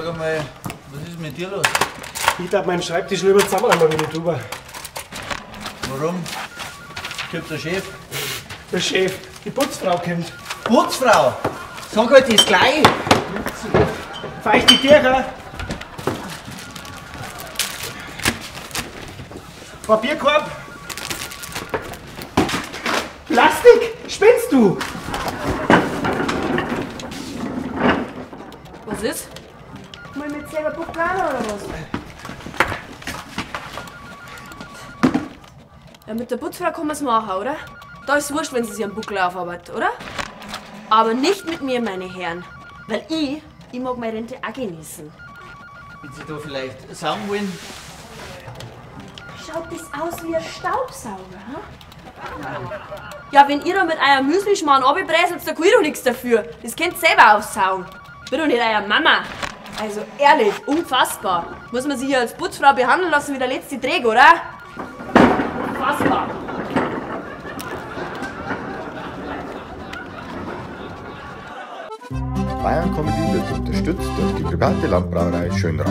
Sag einmal, was ist mit dir los? Ich darf meinen Schreibtisch lieber zusammenräumen, wenn ich drüber. Warum? Kommt der Chef? Der Chef, die Putzfrau kommt. Putzfrau? Sag halt das gleich! Feuchte Tücher! Papierkorb! Plastik! Spinnst du? Was ist? Mal mit selber Buchladen oder was? Ja, mit der Putzfrau kann man's machen, oder? Da ist's wurscht, wenn sie sich am Buckel aufarbeitet, oder? Aber nicht mit mir, meine Herren. Weil ich mag meine Rente auch genießen. Wenn Sie da vielleicht sagen wollen? Schaut das aus wie ein Staubsauger, hm? Ja, wenn ihr da mit eurem Müslischmarrn runterbräselt, da kann ich doch nichts dafür. Das könnt ihr selber aufsaugen. Bin doch nicht euer Mama. Also ehrlich, unfassbar. Muss man sich hier als Putzfrau behandeln lassen wie der letzte Dreck, oder? Unfassbar. Bayern Comedy wird unterstützt durch die private Landbrauerei Schönrath.